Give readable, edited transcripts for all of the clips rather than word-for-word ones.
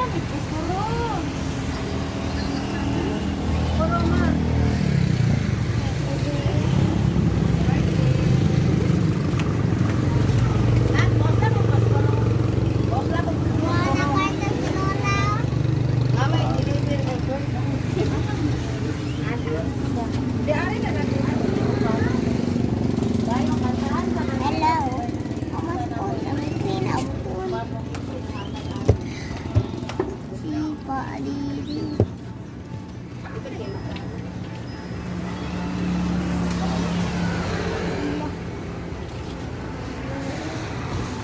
may puro. Puro ma. Wala kanta si Lola. Hello. Almost on ang pinaupon. Si Paliri.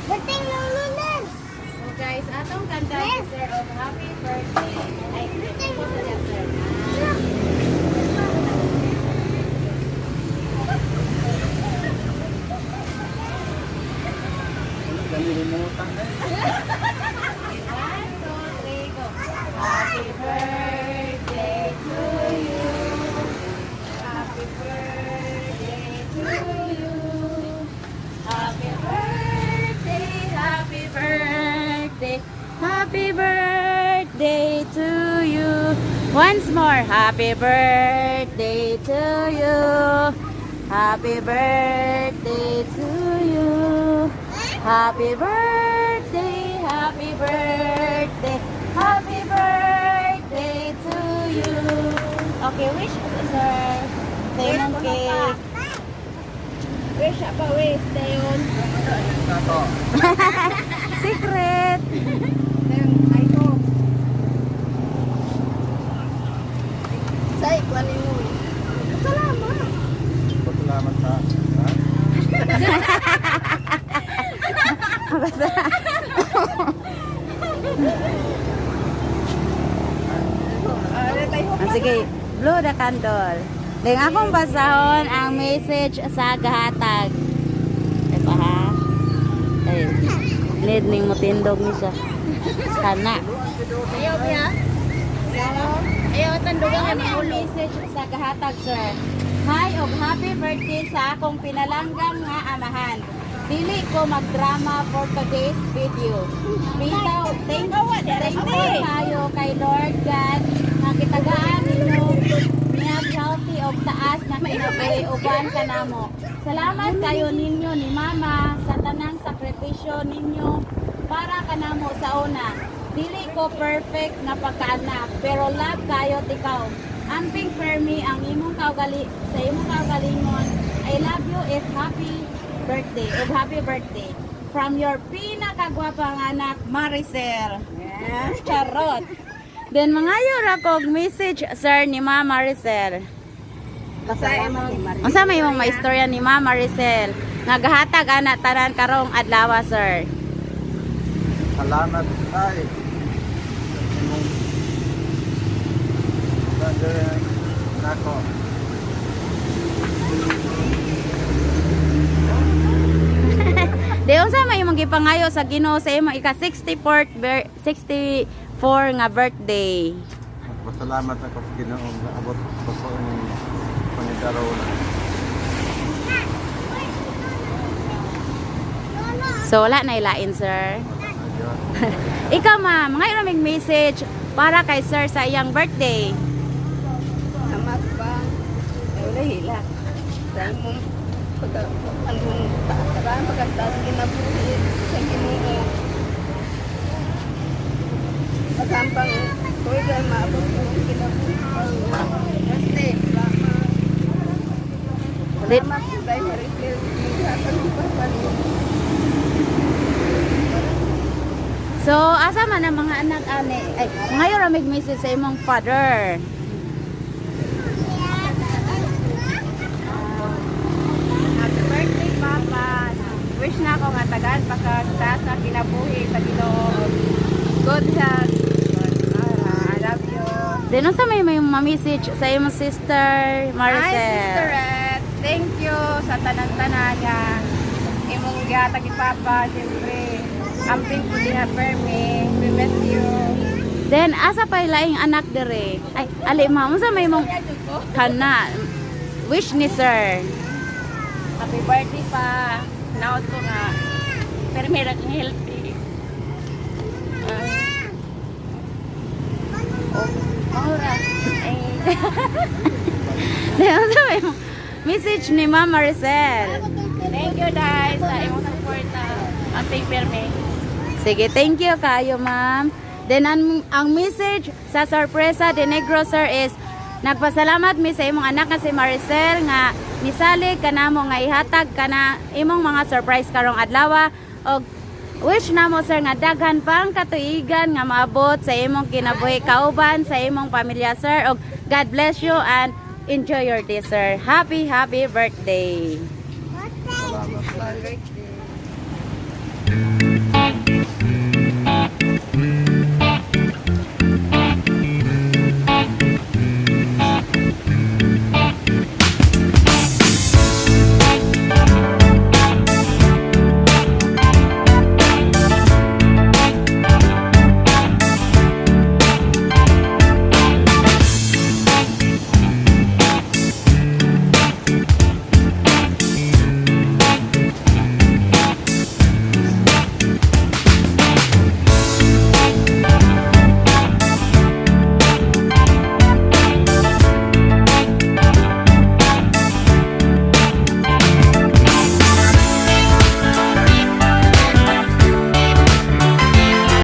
Bating lulunan. So guys, atong kanta si sir of happy birthday. Ay, po na sir. Nalilimutan na eh. One, two, three, go. Happy birthday to you. Happy birthday to you. Happy birthday, happy birthday, happy birthday to you. Once more, happy birthday to you. Happy birthday to you. Happy birthday, happy birthday, happy birthday to you. Okay, wish, sir. Sa imong cake. Wish pa, wish. Dayon. Nako. Secret. Dayon, I hope. Say, kunin mo. Salamat. Pasalamat sa... Ha? Ah, sige, blow the candle. Then akong basahon ang message sa gahatag. Ito ha. Ay, need ning mutindog ni siya. Kana. Ayaw, biya. Ayaw, tandugan Ano nga ang mahulog. message sa gahatag, sir? Hi og happy birthday sa akong pinalanggang nga amahan. Dili ko magdrama for today's video. Bitaw, thankful tayo kay Lord God nga kitagaan ninyo niya healthy og taas na kinabuhi uban kanamo. Salamat kayo ninyo ni Mama sa tanang sakripisyo ninyo para kanamo sa una. Dili ko perfect nga pagkaanak, pero love kayo tikaw. Amping permi ang imong kaugali sa imong kaugalingon. I love you if happy birthday. Ug happy birthday from your pinakagwapang anak Maricel. Charot. Then mangayo ra kog message sir ni Ma'am Maricel. Pasalamat ni Maria. Unsa may imong maistorya ni Ma'am Maricel? Nga gahatag ana tanan karong adlaw sir. Salamat ay. Imong nako. Di unsa may imong gipangayo sa Ginoo sa imong ika 64th 64 nga birthday. Pasalamat ako sa Ginoo nga abot ko sa inyong panidaraw na. So wala na ilain sir. Ayun. Ikaw ma'am, ngayon raming message para kay sir sa iyang birthday. Salamat pa. Ay, wala hila. Sa imong pagka, anong taas, pagkataas kinabuhi sa Ginoo. Pagkampang tuwid ay maabot ko ang kinabuhi. Kasi, salamat. Salamat sa Maricel. Ingatan ko pa niyo. So asa man ang mga anak ani? Ay, ngayon raming message sa imong father. Happy birthday, Papa. Wish na ako nga tagaan pa ka taas na kinabuhi sa Ginoo. Good health. I love you. Then unsa may ma-message sa imong sister Maricel? Hi, Sister Reds. Thank you sa tanan-tanan nga imong gihatag ni Papa. Siyempre, amping po diha permi. We miss you. Then asa pa laing anak dire? Ay, ali ma'am, unsa may imong kana wish ni sir? Happy birthday pa. Naot ko nga. Pero meron kang healthy. Oh, maura. Eh, Message ni Ma'am Maricel. Thank you, guys, sa imong support na antay perme. Sige, thank you kayo, ma'am. Then ang message sa Sorpresa de Negro, sir, is nagpasalamat mi sa imong anak nga si Maricel nga misalig kanamo nga ihatag kana imong mga surprise karong adlaw, og wish namo, sir, nga daghan pang katuigan nga maabot sa imong kinabuhi kauban sa imong pamilya, sir, og God bless you and enjoy your day, sir. Happy, happy birthday.